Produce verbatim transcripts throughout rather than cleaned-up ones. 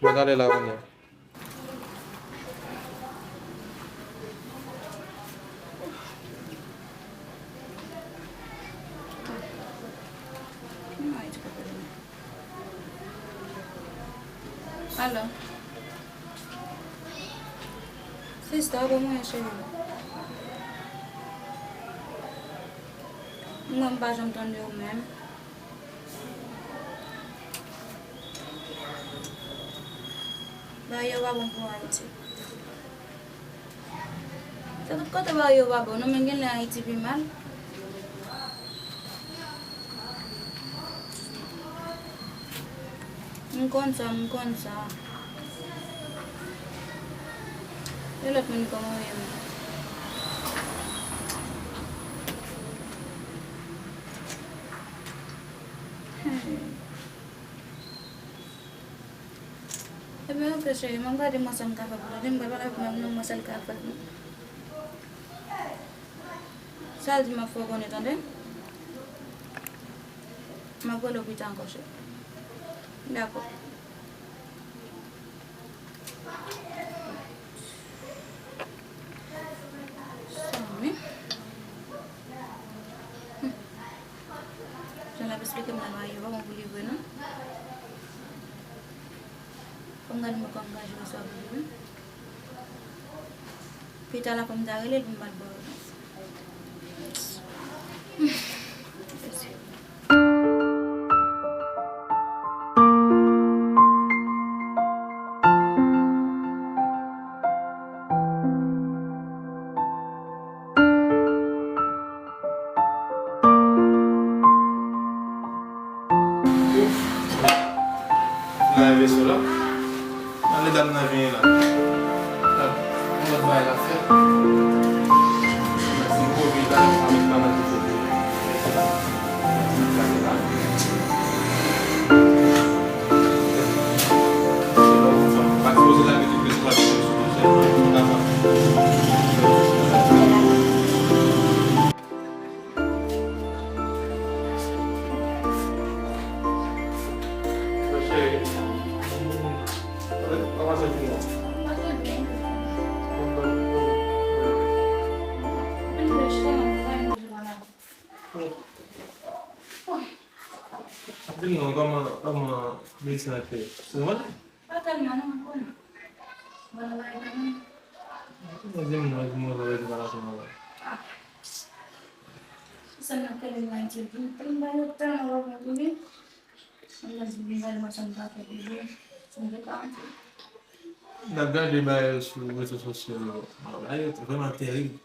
Mwen ale la kounye a. Alo. Sista, kòman w ye, cheri? Mwen, m pa janm tande w menm. Bagay yo pa bon pou Ayiti. Se tout kote bagay yo pa bon, non, men genlè Ayiti pi mal. M konn sa, m konn sa. E lòt moun kòman w ye menm? Hmm. Ebyen, oke, cheri, m ap gade mwen sa m ka fè pou tande, m pral pale avèk manmi m, mwen sa l ka fè pou mwen. Sa l di m ap fè w konnen, tande? M ap rele w pita ankò, cheri. Dakò. Sa, wi. Hmm. Jan l ap esplike m nan bagay yo pa bon pou li vre, non. Fò m gade mwen kòman m ka jere sa pou li, wi. Pita la, fò m ta rele l pou m ba l bon repons. Lave veso la. Ale dam nan vini la. Yon lòt bagay l ap fè. Si kouvri la, avèk pa nan kouvri. Di m non, kòman, kòman medsen an te? Ou konn? Pa tèlman non, ou konn. Bon, nou pa gen non. Ou di m non, di m non, ou pa gen non. Ah. Sa nan tèlman di, m ba yo tan, ou konn, wi. Mwen di, m ba yo tan, m pa fè bebe. M te ka antre. N ap gade bagay yo sou rezo sosyo yo. Bagay yo vrèman terib.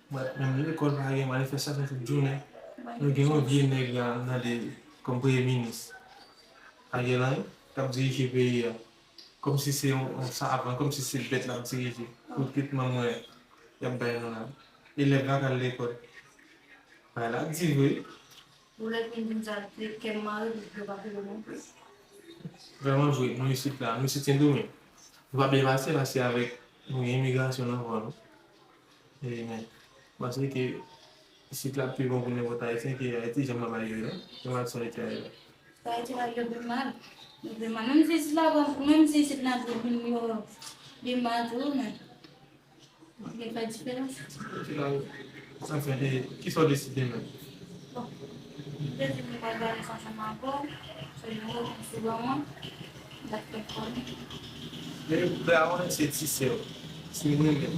Mwen, menm lekòl pa gen manifestasyon tout jounen. Nou gen yon vye nèg la, n tande kòm premye minis. Ariel Henry, k ap dirije peyi a. Kòmsi se yon, yon savan, kòmsi se bèt l ap dirije. Pou tretman mwen y ap bay nou la. Elèv la k al lekòl. Bagay la di vre. Ou lè vin di m sa, kè m mare, pou yo pa peye non plis. Vrèman vre, nou isit la, nou isit Sendomeng. Nou pa byen pase, pase avèk nou gen imigrasyon nan kò nou. E, men, m panse ke isit la pi bon pou nenpòt Ayisyen ke Ayiti, jan m ap viv la, jan m ap sou Ayiti la. Ayiti la, yo pi mal. Yo pi mal. Menm si isit la, bon, menm si isit la, yo pi mal tou, men. Li fè diferans. Sa fè, e, kisa w deside menm? Bon, m te di m pral gade sa ansanm avè w, se yon retoun sou granman, l ap fè kòm. Men, lè a, se ti sè w, si w renmen,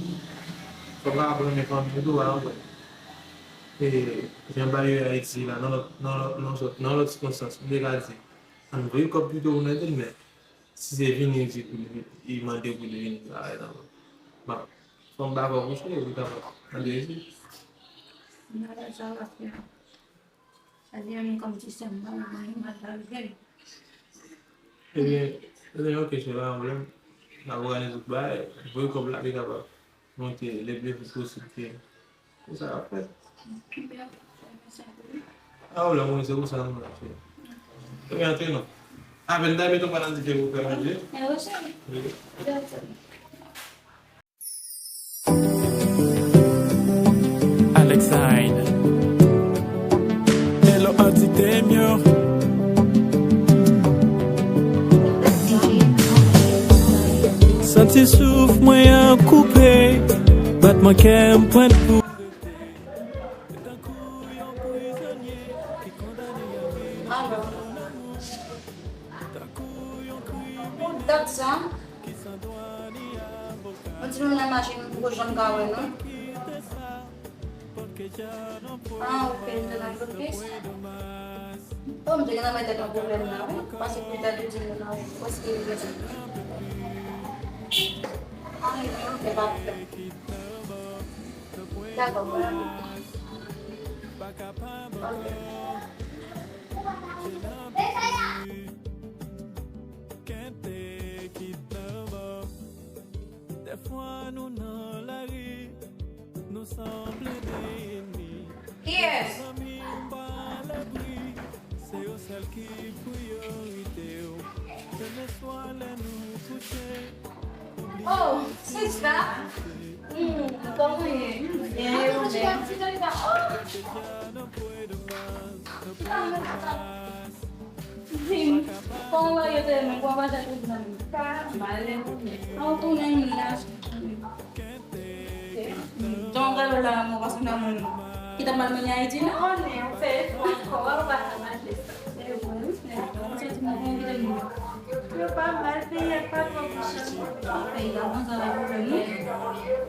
fò w ka aprann renmen fanmi w tou, a, wè. E, jan bagay yo ye Ayiti la, nan lòt, nan lòt, nan lòt, nan lòt sikonstans, m te ka di, ann voye kòb pito pou nou ede l, men, si se vini, li di pou li, li mande pou li vini travay nan men. Bon, fò m dakò pou cheri, li kapab mande isi. M dakò sa w ap fè a. Sa di menm kòm ti sè m, mwen, mwen, mwen, mwen, mwen. Ebyen, ebyen, oke, cheri, pa gen pwoblèm. N ap òganize tout bagay, voye kòb la, li kapab monte le plus vite possible ke Pou sa ap fèt. A, ou la, mwen, se pou sa nou la fè. Ebyen, antre non. Apèn ta mete yon panadite pou fè manje. Wi. Alex Hyde. Hello, Auntie Temio. Mwen an koupe, batman kè m pran pou. Alò, pou dat sa, yon timoun nan mache, nou poko janm ka wè nou. Ah, ok, m te nan lòt pis. Oh, m te gentan mete nan pwoblèm la, wi. Paske pou dat ou di m nan, prèske li gentan. Ah, ok, pa pwoblèm. Dakò, mwen. Ok. Dèfwa nou nan lari, nou sanble de enmi. Zanmi m pa alabri, se yo sèl ki priyorite w. Demen swa lè nou kouche, Oh, sista! Hmm, kòman w ye? Byen, e ou menm? Kòman w ye, te menm? Kòman w pa chèche zanmi? Sa mal, e ou menm? An, ou menm la. Jan w gade w la, mwen pa sanble moun ki t ap mal mennen Ayiti, non? Konnen, ou fè efò ankò, ou pa ka mache. Se vre, wi, men mwen santi mwen envite nou. Yo pa mal, peyi a pa twò mechan. Peyi a konsa la pou nou.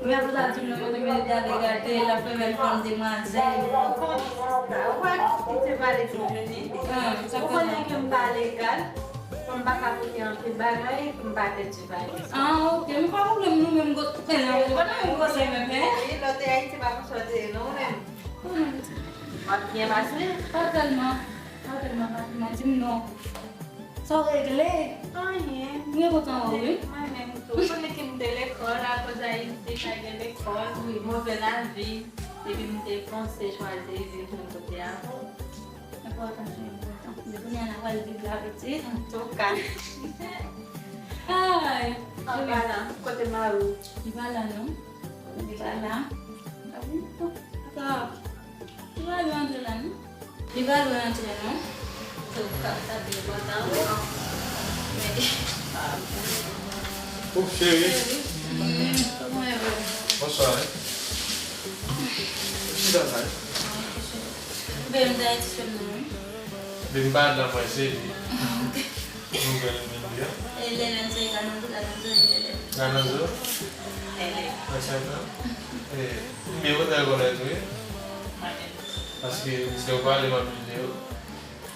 Men apre sa, di nou kote militè ale gate, l ap fè bèl fanm demwazèl. Ou konnen sa, ou pa kite pale di nou ni. Ou konnen ke m pa legal, pou m pa ka pote anpil bagay, pou m pa pèdi bagay. Ah, ok. Men pa pwoblèm, nou menm gwo, men nou pa nan menm koze menm, en. Wi, lè w te Ayiti, pa konsa w te ye, non, ou menm. Ou menm. W ap byen pase? Pa tèlman. Pa tèlman, pa tèlman. Di m non. Sa w regle? Anyen. M gen kontan wè w, wi. Mwen menm tou. Ou konnen ke m te lekòl, akoz Ayiti pa gen lekòl, wi, move lavi. Epi m te panse chwazi vin jwenn kote a. Enpòtan, se enpòtan. Men kounye a n a pral viv la pitit. Antouka. Ay. An pa la, kote mari w? Li pa la non. Li pa la. Li pa la. Li pa lwen antre la non. Li pa lwen antre non. Antouka, sa te enpòtan wi. Men. Oh, cheri. Kòman e vre? Bonswa. Chita sa. Bebe, m ta eti sou nou wi. Bebe, m pa la mwen, se li. Nouvèl menm li a. E lè menm se Kananzo, Kananzo e lè. Kananzo? E lè. Nan sèt an? E, m byen kontan rekonèt ou, wi. Paske, se ou pale m anpil de ou.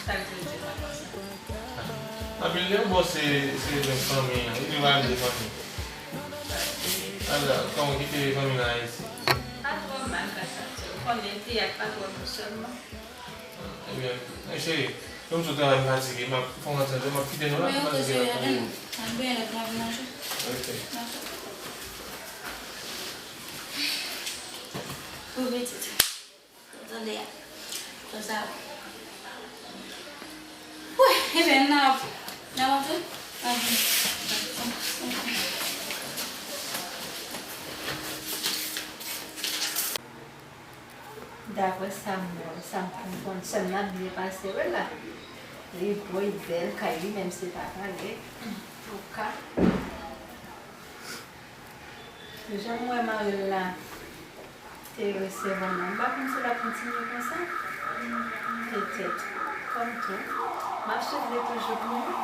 Sa k vle di pa konsa? Anpil de ou, bon, se, se menm fanmi an. Li pale de fanmi. Ala, kòman ki te fanmi nan Ayiti? Pa twò mal, pa sa. Ou konnen, fi a pa twò bon sèlman. Ebyen, men cheri, lè m sot travay m fatige, m ap fè yon ti jan, m ap kite nou la, m fatige la pou ou. Ann benyen lòt mwen vin manje. Ok. Dakò. Pou pitit. Tande a. Konsa. Wi, ebyen, n ap, n ap antre? Antre. Daprè sa m wè, sa m konprann, sè m nan ap byen pase wi la. Li bo, li bèl, kay li menm se pa pale. Antouka, jan m wè mari l la te resevwa m nan, m pa konn si l ap kontinye konsa. Petèt. Kòm tou, m ap swiv li toujou pou mwen.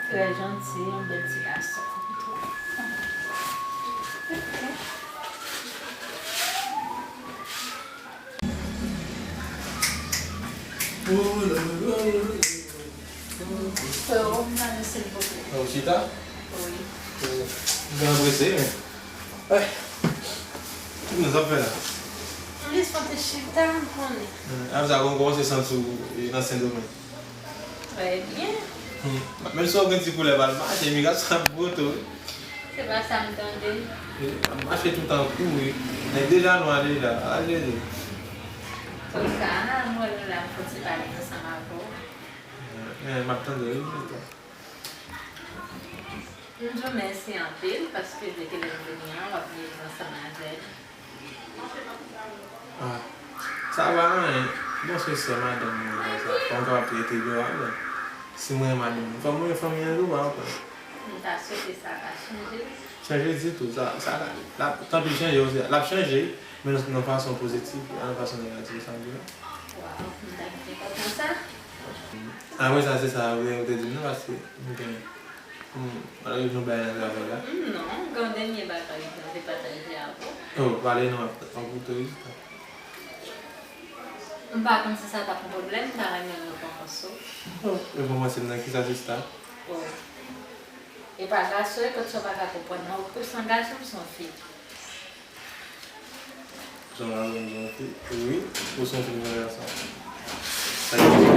Trè janti, yon bèl ti gason. Freo, m ale silvouplè. Ou chita? Wi. M gentan prese, men. Ay. Kisa w ap fè la? M jis monte chita, m konnen. Apre sa, kòman w kòmanse santi w nan Sendomeng? Trè byen. Menm si w gen ti koulè pa l mache, migrasyon ap gwo tou wi. Se pa sa m tande. M ap mache toutan kou wi. Nèg deja nwa deja. Ala jezi. Antouka, mwen la m fouti pale ansanm avè w. Men m ap tande wi. M di w mèsi anpil paske depi lè m vini an, w ap viv ansanm avè m. Ah, sa pa anyen. Bon, se sè madanm mwen konsa. Fò m kapab trete byen avè l. Si mwen madanm mwen, fò mwen fanmi an tou, pa konprann. M ta swete sa pa chanje. Chanje ditou, sa, sa, l ap, tanpri l chanje, l ap chanje, men nan, nan fason pozitif, pa nan fason negatif, sa m di la. Waw, m ta byen kontan sa. Apre sa, se sa, ou te di m nan, paske m gen, m, malgre nou bay nan travay la. Hmm, non, m gen yon dènye bagay m vle pataje avè w. Oh, pale non, ap, ap koute wi, sista. M pa konn si sa t ap yon pwoblèm, m ta renmen rekonpanse w. Oh, rekonpanse m nan kisa, sista? Oh. E pa gason, e kot sa w pa ka konprann nan, ou se yon gason, m se yon fi. Jan m ap di w, wi, ou se yon fi, m se yon gason. Sa ki